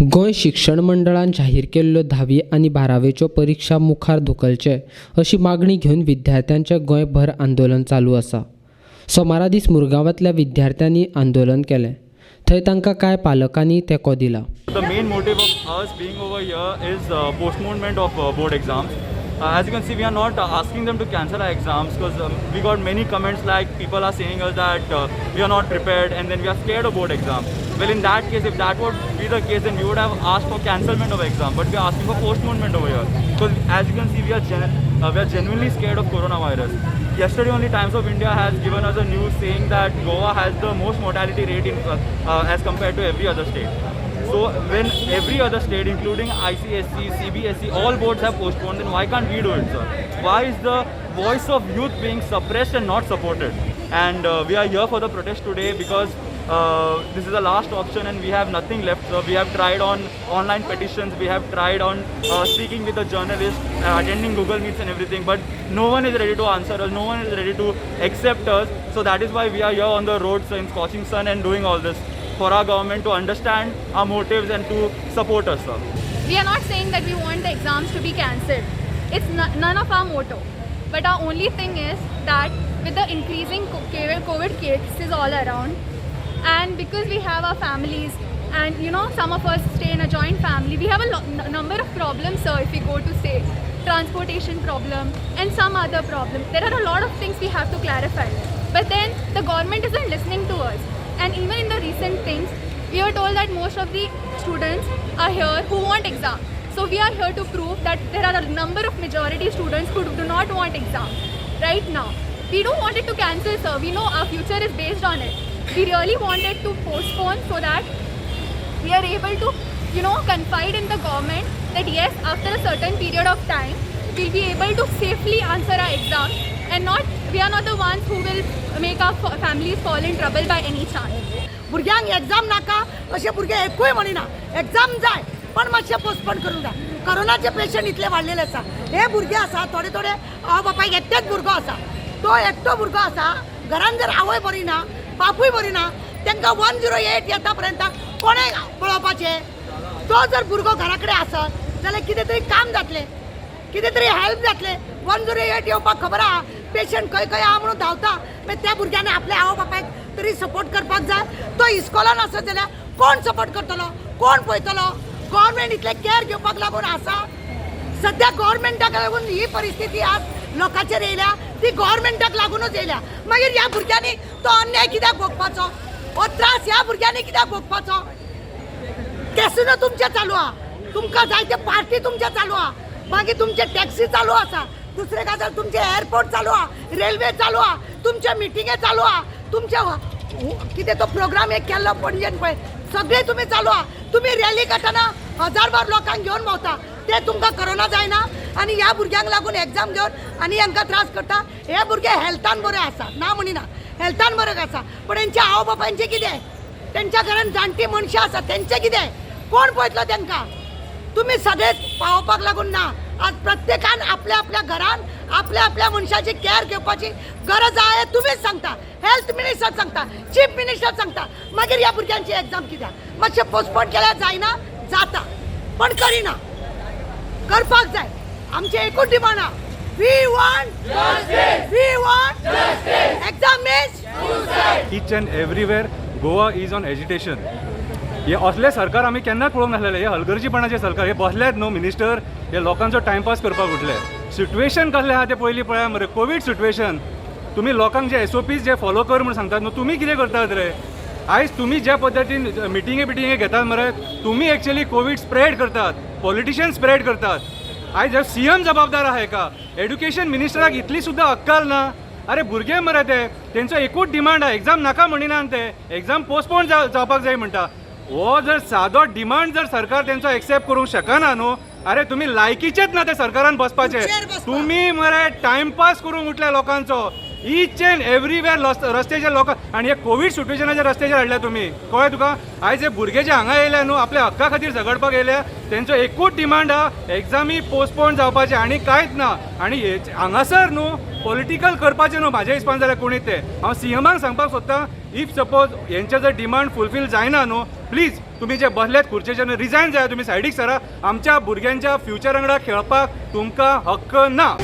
गोंय शिक्षण मंडळान जाहीर केल्ल्यो धावी आनी बारावेच्यो परिक्षा मुखार धुकलचे अशी मागणी घेवन विद्यार्थ्यांचें गोंयभर आंदोलन चालू आसा. सोमारा दीस मुरगांवांतल्या विद्यार्थ्यांनी आंदोलन केलें. थंय तांकां कांय पालकांनी तेंको दिला. The main motive of us being over here is postponement of board exams. As you can see, we are not asking them to cancel our exams because we got many comments like people are saying us that we are not prepared and then we are scared of board exam. Well, in that case, if that would be the case, then we would have asked for cancelment of exam. But we are asking for postponement over here because, as you can see, we are genuinely scared of coronavirus. Yesterday only, Times of India has given us a news saying that Goa has the most mortality rate in as compared to every other state. So when every other state, including ICSE, CBSE, all boards have postponed, then why can't we do it, sir? Why is the voice of youth being suppressed and not supported? And we are here for the protest today because this is the last option and we have nothing left, sir. We have tried on online petitions, we have tried on speaking with the journalists, attending Google Meets and everything, but no one is ready to answer us, no one is ready to accept us. So that is why we are here on the roads in scorching sun and doing all this for our government to understand our motives and to support us, sir. We are not saying that we want the exams to be cancelled. It's none of our motto. But our only thing is that with the increasing COVID cases all around, and because we have our families, and some of us stay in a joint family, we have a number of problems, sir, if we go to say transportation problem and some other problem. There are a lot of things we have to clarify. But then the government isn't listening to us. And even in the recent things, we are told that most of the students are here who want exam. So we are here to prove that there are a number of majority students who do not want exam right now. We don't want it to cancel, sir. We know our future is based on it. We really want it to postpone so that we are able to confide in the government that yes, after a certain period of time, we'll be able to safely answer our exam and not we are not the ones who will make our families fall in trouble by any chance. भुरग्यांक exam नाका अशें भुरगे एकूय म्हणिना. Exam जाय, पण मातशें postpone करूंक जाय. कोरोनाचे पेशंट इतले वाडलेले आसा. हे भुरगे आसा, थोडे थोडे हांव बापायक एकटेच भुरगो आसा. तो एकटो भुरगो आसा. घरान जर आवय बरी ना, बापूय बरी ना, तांकां 108 येता पर्यंत कोणें पळोवपाचें? तो जर भुरगो घरा कडेन आसत जाल्यार कितें तरी काम जातलें, कितें तरी हेल्प जातलें. 108 येवपाक खबर आहा, पेशंट खंय खंय आहा म्हणून धांवता. मागीर त्या भुरग्यांनी आपल्या आवय बापायक तरी सपोर्ट करपाक जाय. तो इस्कॉलान आसत जाल्यार कोण सपोर्ट करतलो? कोण पळयतलो? गव्हर्मेंट इतलें केअर घेवपाक लागून आसा. सध्या गव्हर्मेंटाक लागून ही परिस्थिती आज लोकांचेर येयल्या, ती गव्हर्मेंटाक लागूनच येयल्या. मागीर ह्या भुरग्यांनी तो अन्याय कित्याक भोगपाचो? हो त्रास ह्या भुरग्यांनी कित्याक भोगपाचो? कॅसिनो तुमचे चालू आहा, तुमकां जायते पार्टी तुमचे चालू आहा, मागीर तुमचे टॅक्सी चालू आसा, दुसरे गजाल तुमचे एअरपोर्ट चालू आहा, रेल्वे चालू आहा, तुमचे मिटिंगे चालू आहा, तुमचे कितें तो प्रोग्राम एक केल्लो पणजेन पळय, सगळे तुमी चालू आहा. तुमी रॅली काडटना हजारभर लोकांक घेवन भोंवता, ते तुमकां करोना जायना आनी ह्या भुरग्यांक लागून एग्जाम घेवन आनी हांकां त्रास करता. हे भुरगे हेल्थान बरे आसा ना म्हणिना, हेल्थान बरे आसा, पण हेंच्या आवय बापायचें कितें? तेंच्या घरान जाणटी मनशां आसा, तेंचें कितें? कोण पळयतलो तेंकां? तुमी सगळेच पावोवपाक लागून ना. आज प्रत्येकान आपल्या आपल्या घरान आपल्या आपल्या मनशाची केअर घेवपाची गरज आहा हें तुमीच सांगता, हेल्थ मिनिस्टर सांगता, चीफ मिनिस्टर सांगता. मागीर ह्या भुरग्यांची एग्जाम कित्याक मातशें पोस्टपोन केल्यार जायना? जाता, पण करिना. करपाक जाय. आमचें एकूच डिमांड आहा, we want, we want exam means Each and everywhere Goa is on agitation. हे असले सरकार आमी केन्नाच पळोवंक नासलेले. हे हलगर्जीपणाचे सरकार. हे बसल्यात न्हू मिनिस्टर, हे लोकांचो टायमपास करपाक उठले. सिट्युएशन कसलें आहा तें पयलीं पळया मरे. कोवीड सिट्युएशन, तुमी लोकांक जे एसओपीज जे फॉलो कर म्हूण सांगतात न्हू, तुमी कितें करतात रे? आयज तुमी ज्या पद्दतीन मिटिंगे बिटिंगे घेतात मरे, तुमी एक्चुअली कोवीड स्प्रेड करतात, पॉलिटिशियन स्प्रेड करतात. आयज सीएम जबाबदार आहा हेका. एड्युकेशन मिनिस्टराक इतली सुद्दां अक्कल ना? अरे, भुरगे मरे ते, तेंचो एकूच डिमांड आहा. एग्जाम नाका म्हणिना ते, एग्जाम पोस्टपोन जावपाक जाय म्हणटा. हो जर सादो डिमांड जर सरकार तेंचो एक्सेप्ट करूंक शकना न्हू, अरे, तुमी लायकीचेच ना ते सरकारान बसपाचे. खुर्चेर बसपा. तुमी मरे टायमपास करूंक उठले लोकांचो. इच एंड एवरीवेर रस्त्याचे लोक आनी हे कोवीड सिट्युएशनाच्या रस्त्याचेर हाडल्या तुमी, कळ्ळें तुका? आयज हे भुरगे जे हांगा येयल्या न्हू, आपल्या हक्का खातीर झगडपाक येयल्या, तेंचो एकूच डिमांड आहा, एग्जामी पोस्टपोन जावपाचे आनी कांयच ना. आनी हांगासर न्हू पॉलिटिकल करपाचें न्हू म्हाज्या हिसपान जाल्यार कोणी ते. हांव सीएमाक सांगपाक सोदतां, if suppose हेंचे जर डिमांड फुलफील जायना न्हू, प्लीज तुमी जे बसल्यात खुर्चेचेर न्हू रिजायन जाय, तुमी सायडीक सरा. आमच्या भुरग्यांच्या फ्युचर वांगडा खेळपाक तुमकां हक्क ना.